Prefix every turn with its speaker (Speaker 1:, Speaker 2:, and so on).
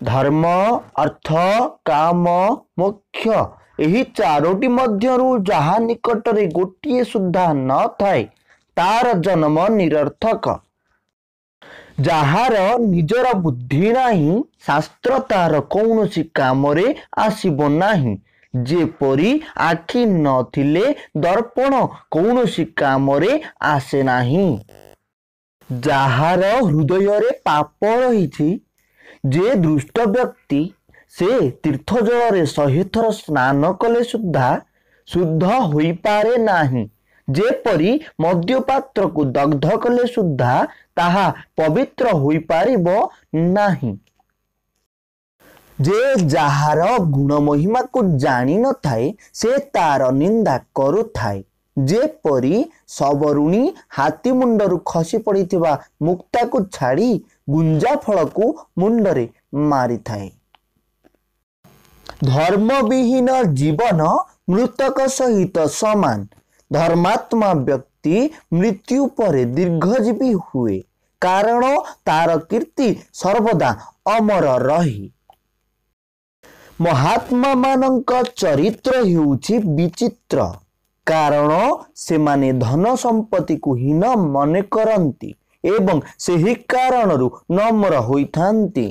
Speaker 1: ଧର୍ମ, ଅର୍ଥ, କାମ, ମୋକ୍ଷ ଏହି ଚାରୋଟି ମଧ୍ୟରୁ ଯାହା ନିକଟରେ ଗୋଟିଏ ସୁଦ୍ଧା ନଥାଏ, ତାର ଜନ୍ମ ନିରର୍ଥକ। ଯାହାର ନିଜର ବୁଦ୍ଧି ନାହିଁ, ଶାସ୍ତ୍ର ତାର କୌଣସି କାମରେ ଆସିବ ନାହିଁ, ଯେପରି ଆଖି ନଥିଲେ ଦର୍ପଣ କୌଣସି କାମରେ ଆସେ ନାହିଁ। ଯାହାର ହୃଦୟରେ ପାପ ରହିଛି, ଯେ ଦୁଷ୍ଟ ବ୍ୟକ୍ତି, ସେ ତୀର୍ଥଜଳରେ 100 ଥର ସ୍ନାନ କଲେ ସୁଦ୍ଧା ଶୁଦ୍ଧ ହୋଇପାରେ ନାହିଁ, ଯେପରି ମଦ୍ୟପାତ୍ରକୁ ଦଗ୍ଧ କଲେ ସୁଦ୍ଧା ତାହା ପବିତ୍ର ହୋଇପାରିବ ନାହିଁ। ଯେ ଯାହାର ଗୁଣ ମହିମାକୁ ଜାଣି ନଥାଏ, ସେ ତାର ନିନ୍ଦା କରୁଥାଏ, ଯେପରି ସବରୁଣୀ ହାତୀ ମୁଣ୍ଡରୁ ଖସି ପଡ଼ିଥିବା ମୁକ୍ତାକୁ ଛାଡ଼ି ଗୁଞ୍ଜାଫଳକୁ ମୁଣ୍ଡରେ ମାରିଥାଏ। ଧର୍ମବିହୀନ ଜୀବନ ମୃତକ ସହିତ ସମାନ। ଧର୍ମାତ୍ମା ବ୍ୟକ୍ତି ମୃତ୍ୟୁ ପରେ ଦୀର୍ଘଜୀବୀ ହୁଏ, କାରଣ ତାର କୀର୍ତ୍ତି ସର୍ବଦା ଅମର ରହେ। ମହାତ୍ମାମାନଙ୍କ ଚରିତ୍ର ହେଉଛି ବିଚିତ୍ର, କାରଣ ସେମାନେ ଧନ ସମ୍ପତ୍ତିକୁ ହୀନ ମନେ କରନ୍ତି ଏବଂ ସେହି କାରଣରୁ ନମ୍ର ହୋଇଥାନ୍ତି।